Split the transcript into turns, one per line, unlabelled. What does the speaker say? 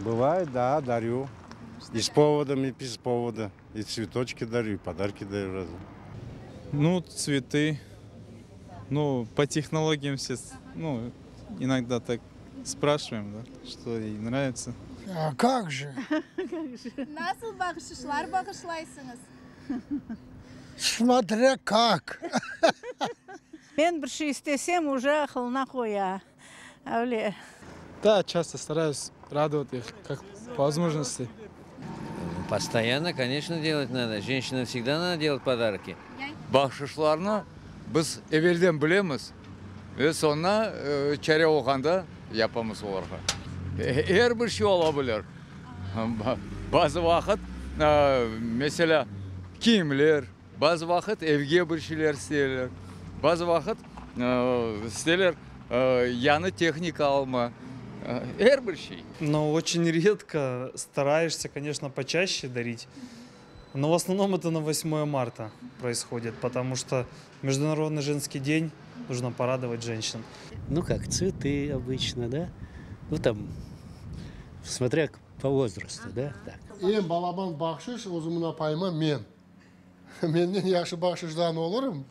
Бывает, да, дарю. И с поводом, и без повода. И цветочки дарю, и подарки дарю разные.
Ну, цветы. Ну, по технологиям все, ну, иногда так спрашиваем, да, что ей нравится.
А как же?
Nasıl bahşışlar bağışlaysıñız?
Смотря как.
Men bir şey istesem, уже aqılına qoya. Öyle.
Да, часто стараюсь радовать их, как по возможности.
Постоянно, конечно, делать надо. Женщинам всегда надо делать подарки.
Bahşışlarnı biz evelden bilemiz ve soñra çare olğanda yapamız olarğa. Er bir şey ola bilir. Bazı vaqıt, meselâ, kiyimler, bazı vaqıt evge bir şeyler isteyler, bazı vaqıt isteyler yañı tehnika alma, er bir şey.
Но очень редко, стараешься, конечно, почаще дарить. Но в основном это на 8 марта происходит, потому что Международный женский день, нужно порадовать женщин.
Ну как, цветы обычно, да? Ну там, смотря по возрасту, да? Так.
Eñ balaban bahşış özümniñ apayıma men. Menden yahşı bahşıştan olurım.